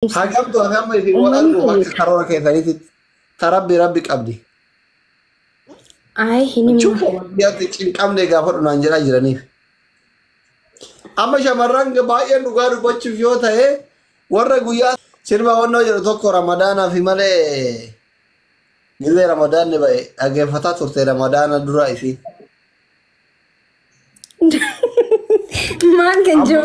Ibsa. Hagamtu hagam isin wal Uummanni arguuf kun akka karoora keessaniitti ta rabbi qabdi. Ay, hin himu. Jechuun biyyaatti cinqabne gaafadhu naan jedhaa jiraniif. Amma shamarran baay'een dhugaa dubbachuuf yoo ta'e, warra guyyaa sirba wannoo jedhu tokko Ramadaanaa fi malee illee Ramadaanni ba'e dhaggeeffataa turte Ramadaana dura isii. Maal kan jiru?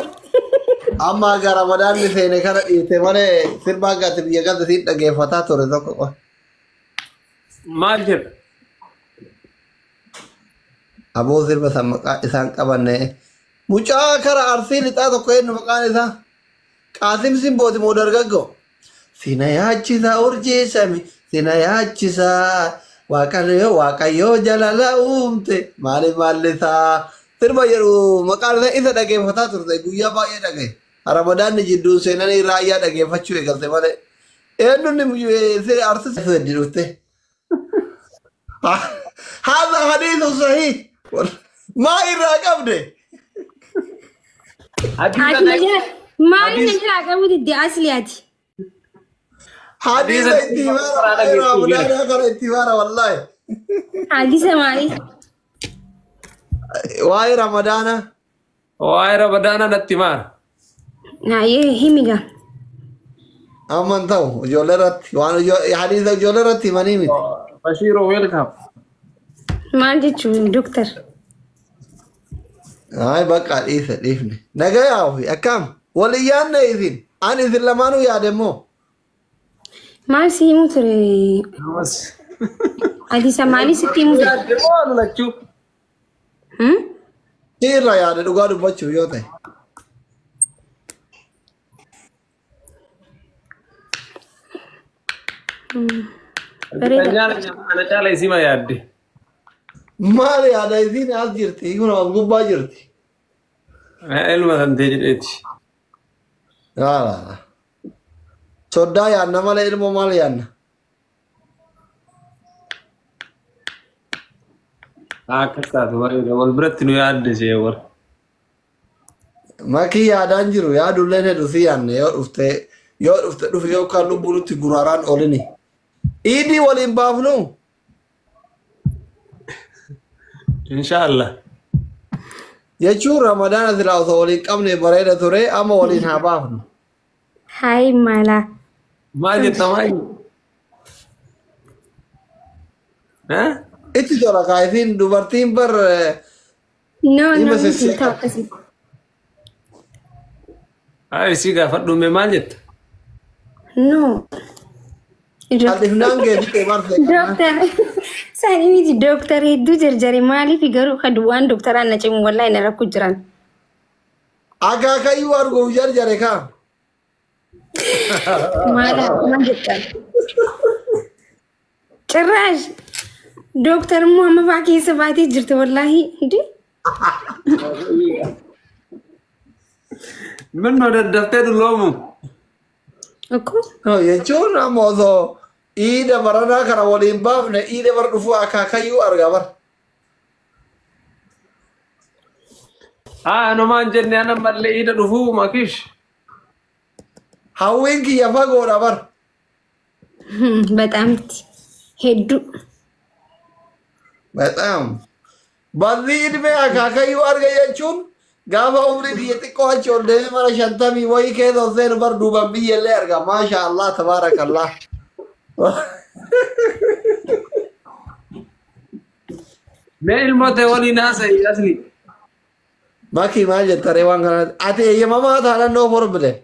Amma aga Ramadaanni seene kana dhiiste malee sirba akka ati biyya galte siin dhaggeeffataa ture tokko qofa. Maal jedha? Aboo, sirba san maqaa isaan qabanne, mucaa kara Arsii lixaa tokko, eenyu maqaan isaa? Qaasim Simbooti moo dargaggoo? Sina yaachisaa urjii sami, sina yaachisaa, Waaqayyo Waaqayyoo jalala uumte maali maallisaa sirba jedhu maqaan isaa isa dhaggeeffataa turte, guyyaa baay'ee dhagaye. Ramadaanni jidduun seenanii raayyaa dhaggeeffachuu eegalte malee. Eenyuun Arsii heddi dhufte. هذا حديث صحيح ما irraa qabde. Ati na jala maali na jala qabu didde asli ati? Hadiisa itti himaara, Ramadaana kana itti himaara wallaahi. Hadiisa maali? Waa'ee Ramadaana. Waa'ee Ramadaanaa natti himaara. Naayee, himiga. Amma hin ta'u, ijoollee irratti waan hadiisa ijoollee irratti himanii miti. Bashiiroo, welcome. Maal jechuun, doktar? Ay, bakka dhiise, dhiifne. Nagayaa ofi akkam walii yaadne isin, ani isin lamaanuu yaade immoo. Maal si himu ture? Namas. Hadiisa maalii sitti himu ture? Yaadde moo anu lachuu? Hmm? Si irra yaade dhugaa dubbachuuf yoo ta'e. Bareeda. Ana caala isima yaadde. Maal yaada? Isiin as jirti, kun as gubbaa jirti. Ilma santee jedheeti. Yaa. Soddaa yaadna malee ilmoo maal yaadna? Akkas taatu bareeda. Wal biratti nu yaadde see wal. Makii yaadaan jiru, yaadulleen hedduu si yaadne, yoo dhufte dhufi, yookaan lubbuu nutti guraaraan oolini. Iidii waliin baafnu. Inshaallah. Jechuun Ramadaana silaa osoo waliin qabne bareeda ture, amma waliin haa baafnu. Hayi maalaa. Maal jetta, maal? Eh? Itti tola kaayisiin dubartiin bar No, no, dhimma miti sesseeqa. ta'u akkasii. Haa, isii gaafadhu mee, maal jetta? No. Qal'ifnaan geessite barse. Dooktar sanii miti, dooktar hedduu jarjare, maaliif garuu kan waan dooktaraan na cimu wallahi na rakku jiran. Akaakayyuu arguuf jarjare kaa. Maala maal jettan? Cirraash dooktar immoo amma faa keessa baatee jirti wallaahi. Hindi? Minnoo daddaftee dulloomu. Akkoo? No, jechuun amma osoo iida baranaa kana waliin baafne, iida bara dhufuu akaakayyuu arga bar. Haa, anumaan jenne, ana mallee iida dhufuu makish. Hawwiin kiyya fagoodha bar. በጣም hedduu. በጣም በዚህ ዕድሜ akaakayyuu arga jechuun gaafa umrii biyya xiqqoo achi ol deemee mara 50 wayii keessa ol seenu bar duuban biyya illee arga. Maasha Allah, tabaarakallah. Mee ilmoo ta'e waliin haasa'i asli. Makii, maal jettaree waan kana? Ati eeyyamamaa taanaan no problem.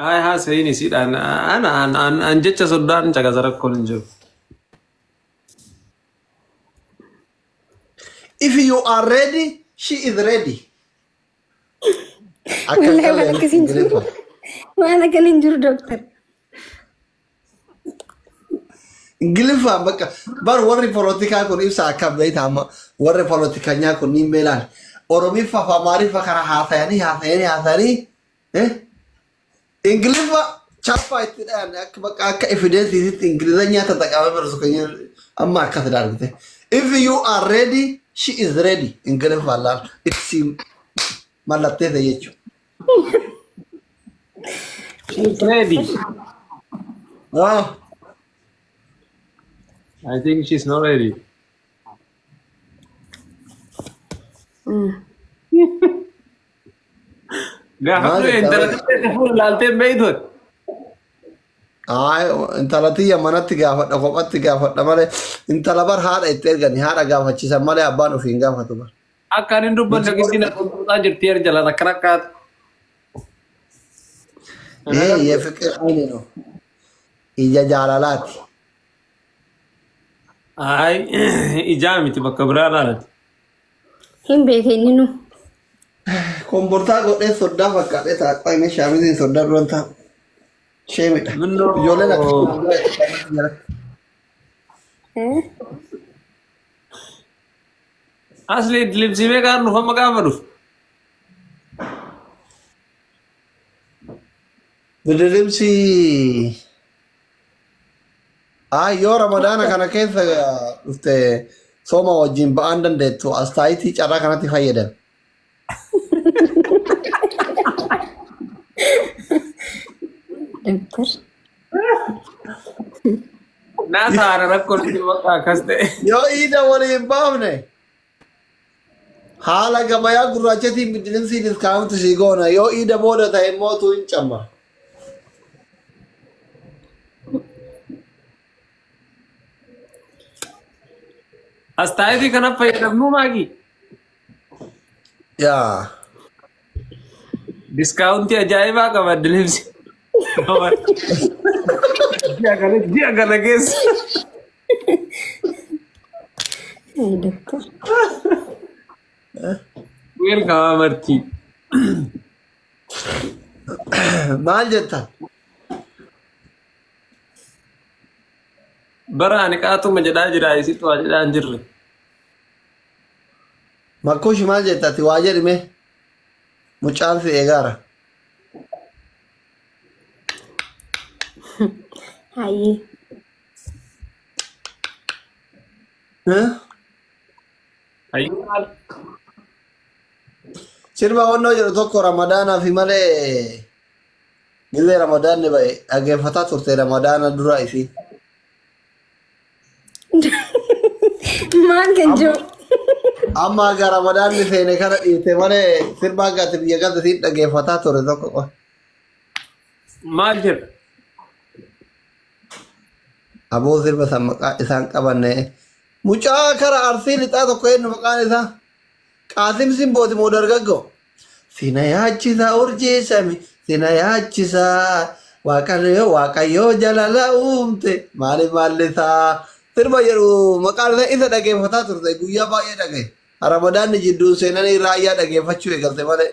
Haa, haasa'iin isiidhaan ana an jecha soddaan caqasa, rakkoon hin jiru. If you are ready, she is ready. Akka Wallahi waan akkasii hin jiru. Ingiliffa. Waan akkana hin jiru, dooktar. Ingiliffaan bakka bar warri polotikaa kun ibsa akkam beekta, amma warri polotikanyaa kun ni meelaan Oromiffa fi Amaariffa kana haasayanii haasayanii haasayanii Ingiliffa chaappaa itti dhayan, akka bakka akka evidenceitti Ingilizanyaa tataqamee barsu kan amma akkas ilaalite. If you are ready, she is ready. Ingiliffaan laal itti mallatteessa jechuudha. She's ready. Ah, I think she's not ready. Gaafa Maal ture jetta intala bara? xiqqeesse fuula ilaaltee hin beektu. Ay, intala tiyya manatti gaafadha, kophatti gaafadha malee intala bar haadha itti ergani haadha gaafachiisan malee abbaan ofii hin gaafatu bar. Akka ani hin dubbanne akkasiin qulqullaa jirti yer jala takka rakkaatu. Ee, yefiqir ayni no. Ija jaalalaati. Ay, ijaa miti bakka biraa ilaalati. Hin beekne nu. Kombortaa godhee soddaa fakkaatee ta'a. Qo'ime shaamiziin soddaa duran taa'u. Sheemidha. Minnoo Ijoolleen akkasuma. Asli limsii meeqaan dhufa amma gaafa dhufu? Bidilimsi ay yoo Ramadaana kana keessa dhufte sooma wajjin ba'aan dandeettu astaayitii carraa kanatti fayyadame. Doktar. Naa saara rakkoon itti maqaa akkas ta'e. Yoo iida waliin baafne haala gabayaa gurraachatiin bidilimsii diskaawunti sii goona, yoo iida booda ta'e immoo tuu hin camma. Astaayitii kana fayyadamnuu maagi? Yaa. Diskaawuntii ajaa'ibaa qaba dilimsi. Ji'a kana keessa. Ay, doktar. Welcome amartii. Maal jetta? Bara ani qaatuma jedhaa jira, isitti waa jedhaa hin jirre. Makkuushi maal jetta ati waa jedhime? Mucaan si eegaara. Hayyee. Eh? Hayyuu maal? Sirba wannoo jedhu tokko Ramadaanaa fi malee gizee Ramadaanni ba'e dhaggeeffataa turte Ramadaana dura isii. Maal kan jiru? Amma aga Ramadaanni seene kana dhiiste malee sirba akka ati biyya galte siin dhaggeeffataa ture tokko qofa. Maal jedha? Aboo sirba san maqaa isaan qabanne. Mucaa kara Arsii lixaa tokko eenyu maqaan isaa? Qaasim Simbooti moo dargaggoo? Sina yaachisa urjii sami, sina yaachisa Waaqayyo Waaqayyo jalala uumte maali maallisaa sirba jedhu maqaan isaa isa dhaggeeffataa turte guyyaa baay'ee dhagaye. Ramadaanni jidduun seenanii raayyaa dhaggeeffachuu eegalte malee.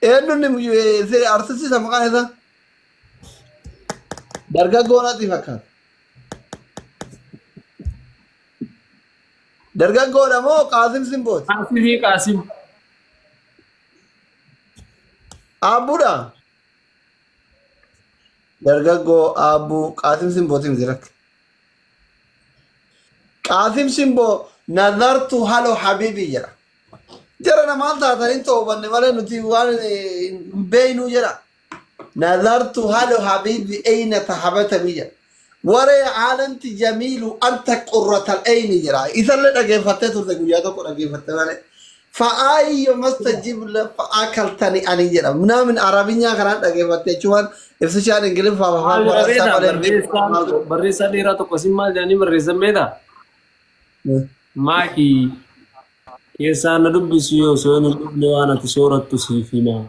Eenyuun artistii isa maqaan isaa? Dargaggoo natti fakkaata. Dargaggoodha moo Qaasim Simbooti? Qaasimii Qaasim. Aabbuudha. Dargaggoo Aabbuu Qaasim Simbooti miti rakka. Qaasim Simboo nazartu halo habibi jedha. Jara namaan taatanii toobanne malee nuti waan hin beeynu jedha. Nazartu halo habibi ayna tahabatami jedha. Waree aalanti jamiilu anta qurratal ayni jedha. Isallee dhageeffattee turte guyyaa tokko dhageeffatte malee. Fa'aayyo mastajib la fa'aakaltani ani jedha. Minaamin Arabinyaa kanaan dhageeffatte jechuun ibsishaan Ingiliffaa afaan Faransaa malee hin beeku. Barreessaa dhiiraa tokko sin maal jedhanii barreessan beektaa? Maakii keessaan na dubbisi yoo osoo hin dhufne waan ati soorattu siif himaa.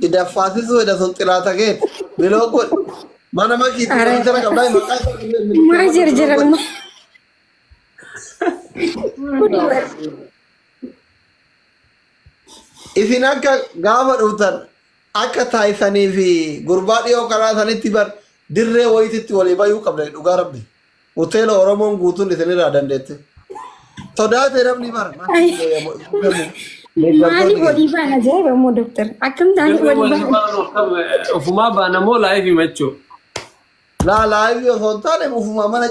Idaffaasisuu eda sun xilaata keeti. Biloo godhi. Mana makiitti kompiitara qabdaa maqaa isaa Maa jarjaran? Kuni bara. Isin akka gaafa dhuftan akka taayisanii fi gurbaa dhiyoo karaa sanitti bar dirree wayititti walii bayuu qabda dhugaa rabbi. Hoteela Oromoon guutuun isinirraa dandeette. Sodaate namni bara. Maaliif walii baana? Ajaa'iba immoo doktar. Akkam ta'anii walii baana? Ofumaa baana moo live himachuu? Laa, live osoo hin taane ufumaa mana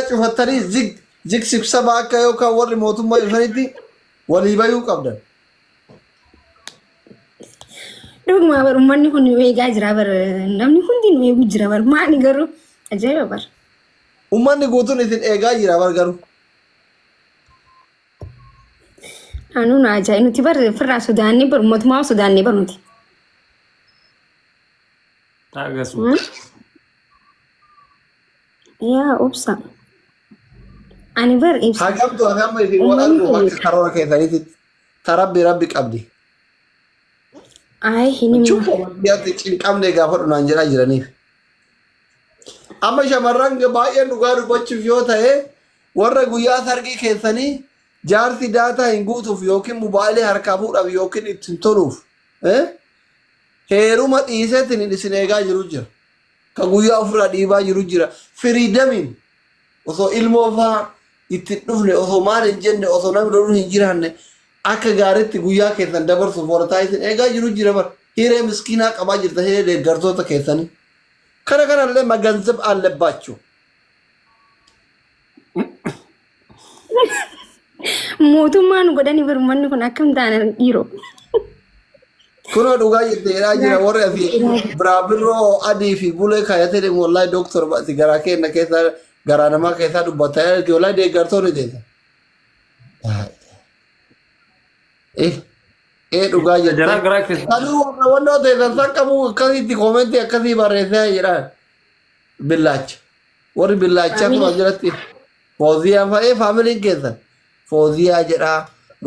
cufattanii zig zig sibsaba akka yookaan warri mootummaa ibsanitti walii bayuu qabdan. Dhuguma bar uummanni kun nu eegaa jira bar namni hundi nu eegu jira bar maali garuu ajaa'iba bar. Uummanni guutuun isin eegaa jira bar garuu. Anuu na ajaa'iba nuti bar firraa sodaannee bar mootummaa sodaannee bar nuti. Taagasu. Yaa obsa. Ani bar ibsa. Hagamtu hagam isin wal Uummanni argu kun akka karoora keessaniitti tarabbi rabbi qabdi. Ay hin himu. Cufa biyyaatti cinqamne gaafa dhunaan jedhaa jiraniif. Amma shamarran baay'een dhugaa dubbachuuf yoo ta'e warra guyyaa sargii keessanii jaarsi daataa hin guutuuf yookiin mobaayilii harkaa fuudhaaf yookiin ittiin toluuf heeruma dhiiseetiin isin eegaa jiru jira. Ka guyyaa ofirraa dhiibaa jiru jira. Firiidamiin osoo ilmoo fa'aa ittiin dhufne osoo maal hin jenne osoo namni loluun hin jiraanne akka gaariitti guyyaa keessan dabarsuuf warra taasisan eegaa jiru jira bara. Hiree miskiinaa qabaa jirta hiree deeggartoota keessanii. Kana kanallee maganzab allebaachuu. Mootummaa nu godhanii bar uummanni kun akkam ta'an dhiiroo. Kunoo dhugaa jirti jedhaa jira warri asii biraabirroo adii fi bulee kaayatee deemu wallahi dooktor ba'ati garaa keenya keessaa garaa namaa keessaa dubbataa jirti wallahi deeggartoonni teessa. Eh dhugaa Jaraa jirti. garaa keessa. Kanuu warra wannoo teessan san qabu akkasitti koomentii akkasii barreessaa jedhaan billaacha. Warri billaachaa kun as jalatti fooziyaa fa'ee faamiliin keessan fooziyaa jedhaa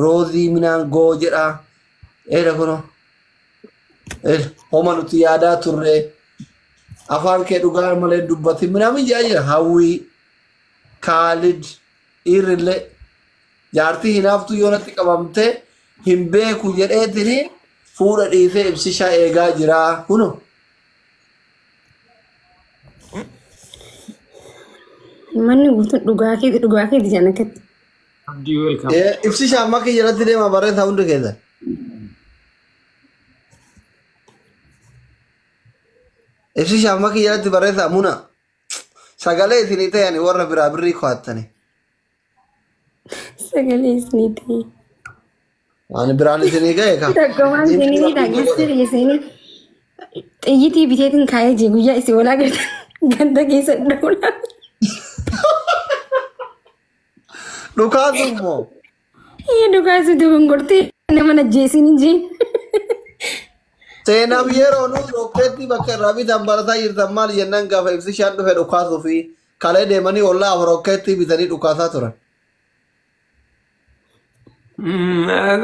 roozii minaan goo jedhaa eeda kunoo. Homa nuti yaadaa turre afaan kee dhugaa malee dubbati minaamin jedhaa jira hawwii kaalid dhiirrillee jaartii hinaaftuu yoo natti qabamte hin beeku jedheetini fuudha dhiisee ibsishaa eegaa jira kuno. Manni guutuun dhugaa keeti jedhan akkatti. Abdii welcome. Ibsishaa amma kiyya irratti deema barreessaa hundi keessan. Ibsishaa amma kiyya irratti barreessaa muna sagalee isinii ta'an warra biraa birrii ko'attani. Sagalee isinii ta'e. Waan biraan isinii ga'e ka. Tokkummaan isinii ni dhageessee isinii xiyyitii biteetiin kaayee jee guyyaa isin walaa galtan ganda keessa dhawla. Dhukaasu immoo. Iyya dhukaasu dogongortee nama najjeesin hin jeen. Seenaaf yeroo nu rokkeetti bakka irraa bitan barataa jirtan maal jennaan gaafa ibsishaan dhufe dhukaasuu fi kalee deemanii ollaa afur rokkeetti bitanii dhukaasaa turan.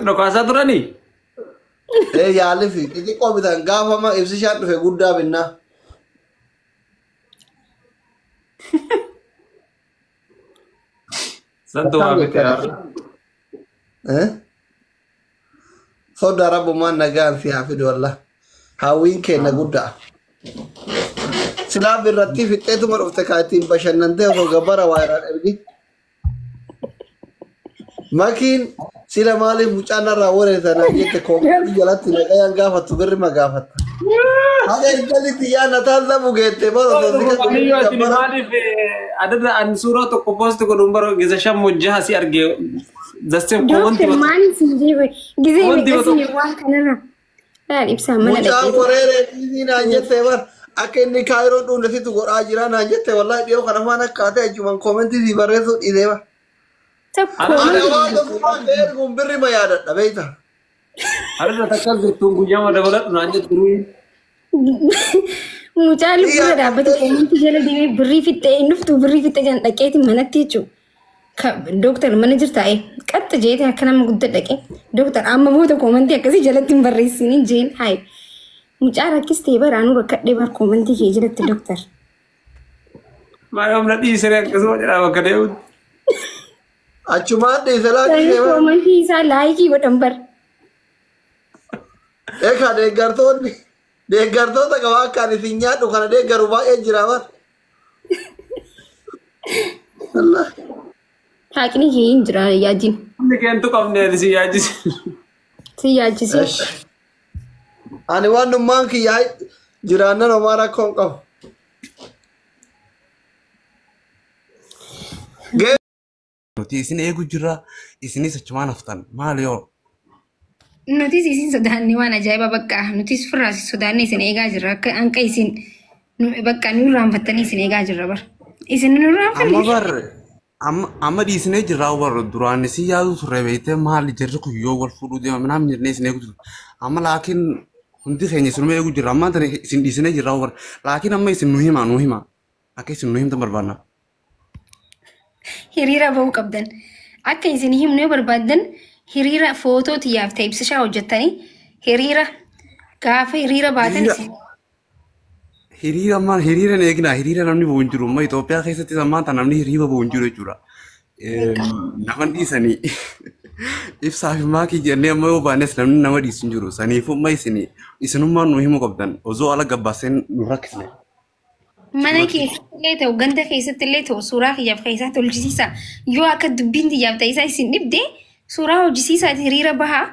Dhokaasaa turanii? Ee yaalii fi xixiqqoo bitan gaafa ma ibsishaan dhufe guddaa binnaa. Santu waa bitee har'a. Sodaa rabbumaan nagaan si haa fidu wallah. Hawwiin keenya guddaa. Silaa birratti fixxeetuma dhufte kaa ittiin bashannantee osoo gabbara waa irraan ergi. Makiin sila maaliif mucaan narraa wareessa naan jette koompii jalatti nagayaan gaafattu birri ma gaafatta. Haga intalli xiyyaa na taasisamu geette bara osoo si Waaqayyo ati maaliif adada an suuraa tokko post godhuun bara gisa shan mojjaha si arge dasteen Dooktar komanti maal isin jee gizee Wanti meeqasii waan kanarra. Laal ibsaa mana Mucaan dhaqee. wareeree dhiisii naan jette bar akka inni kaayiroo dhuunde situ godhaa jira naan jette wallahi dhiyoo kana afaan akka ta'e achumaan koomentii si barreessuu dhiisee bar. Tokko Ani waan tokkummaa kee erguun birri ma yaadadha beekta. Adada takkas jettuun guyyaa dabaladhu naan jettu. Mucaa lubbuudha dhaabbate koomantii jala deemee birrii fixxee hin dhuftu birrii fixxee jedhan dhaqeeti manatti jechuudha. Dooktar mana jirtaa qaxxa jeetee akka nama guddaa dhaqee dooktar amma booda koomantii akkasii jalatti hin barreessiniin jeen hayi. Mucaa rakkistee baraanuu rakkadhee bar koomantii kee jalatti dooktar. Maal humna dhiisee akkasuma jedhaa bakka deemutti. Achumaan dhiise laaqisee bar. Koomantii isaa laayikii godhan bar. Eegaa deeggartoonni deeggartoota qaba akka ani isin nyaadhu kana deeggaru baay'ee jira bar. Wallahi. Haaqni kee hin jira yaadin. Humni keentu qabne ani si yaachise. Si yaachise. Ani waan dhummaan kiyyaa jiraannan homaa rakkoo hin qabu. Nuti isin eegu jirra isinis achumaan haftan maal yoo Nutis isin sodaanne waan ajaa'iba bakka nutis firraa sodaanne isin eegaa jirra akka hanqa isin bakka nu irraanfattanii isin eegaa jirra bara. Isin nu Amma irraanfanne. bar amma dhiisnee jirraa bar duraan isin yaadu turre beektee maali jarri kun yoo wal fuudhuu deema minaan jennee isin eegu turre. Amma laakiin hundi keenya isinuma eegu jirra ammaan tana isin dhiisnee jirraa bar laakiin amma isin nu himaa nu himaa akka isin nu himtan barbaanna. Hiriira bahuu qabdan. Akka isin himnu yoo barbaaddan hiriira footoo xiyyaaf ta'e ibsishaa hojjettanii hiriira gaafa hiriira baatan Hiriira isin hiriira maal hiriira hin eegnaa hiriira namni bu'u hin jiru amma Itoophiyaa keessatti ammaan tana namni hiriira bu'u hin jiru jechuudha. Nama dhiisanii ibsaa fi maakii jennee amma yoo baanes namni nama dhiisu hin jiru saniifuu amma isin isinummaan nu himuu qabdan osoo ala gabbaaseen nu rakkisne. Mana keessatti illee ta'u ganda keessatti illee ta'u suuraa kiyyaaf keessaa hojjisiisa. Yoo akka dubbiin xiyyaaf ta'isaa isin dhibde suuraa hojjisiisaati hiriira bahaa.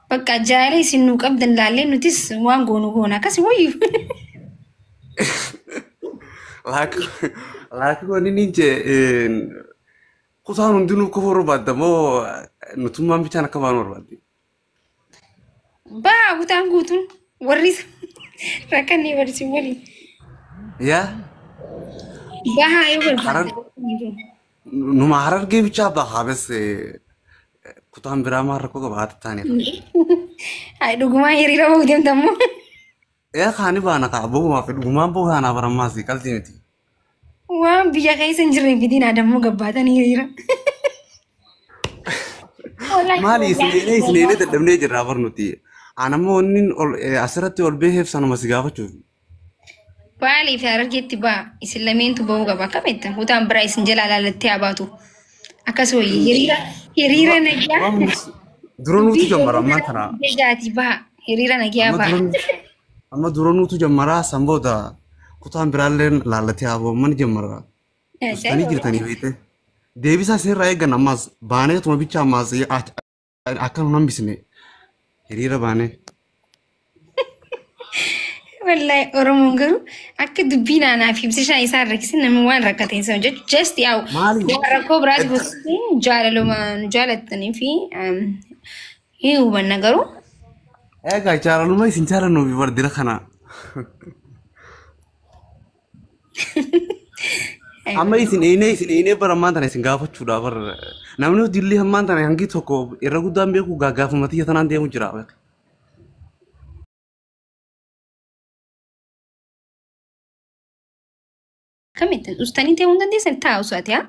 Bakka jaalala isin nuu qabdan laallee nutis waan goonu goona akkas wayyu. Laakiin wanni inni jee kutaan hundinuu kofoo barbaadda moo nutummaan bichaan akka baanu barbaadde? Bahaa kutaan guutuun warri rakkannee barsiin waliin. Yaa Bahaa yoo harar barbaadde. numa harargee bichaa bahaa bes kutaan biraa maal rakkoo qaba haati taaneef. Hai dhugumaan hiriira bahuu deemta immoo. Yaa kaani baana kaa bohumaa fi dhugumaan bohu taanaa barammaas qalbii miti. Waan biyya keessa hin jirre fidiin adammoo gabbaatan hiriira. Maali isin eenee isin eenee dadhabnee jirra bar nuti. Aan ammoo wanni ol asirratti ol beekeef sanuma si gaafachuuf. Baalee fi Harargeetti ba'a. Isin lameentu bahuu qaba. Akkam jettan kutaan biraa isin jala ilaalattee haa baatu. Akkas wayii hiriira hiriira nagaa. Dura nuutu jammara ammaan tana. Jajaati ba'a. Hiriira nagaa ba'a. Amma dura nuutu jammaraa san booda kutaan biraallee laallatee haa bahu mana jammara. Ustanii jirtanii beekte. Deebisaa isinirraa eeggan ammaas baanee tuma bicha ammaas akka nu hambisne hiriira baanee. Wallahi Oromoon garuu akka dubbii naanaa fi ibsishaa isaa rakkisin namni waan rakkateen sana jechuun just yaa'u Maali? waan rakkoo biraati gosa jaalaluma nu jaalattanii fi hin hubanna garuu. Egaa jaalaluma isin jaalannuuf bardira kana. Amma isin eenee bara ammaan tana isin gaafachuudha bar namni dilli ammaan tana hangi tokko irra guddaan beeku gaafuma xiyya tanaan deemu jira. Kamittan ustanii ta'uu hin dandeessan taa'u isaati haa.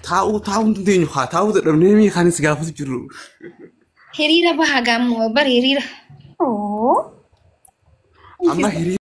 Taa'uu taa'uu hin dandeenyu haa taa'uu dadhabnee mii kan isin gaafatu jiru. Hiriira bahaa gaammoo bar hiriira. Oo. Amma hiriira.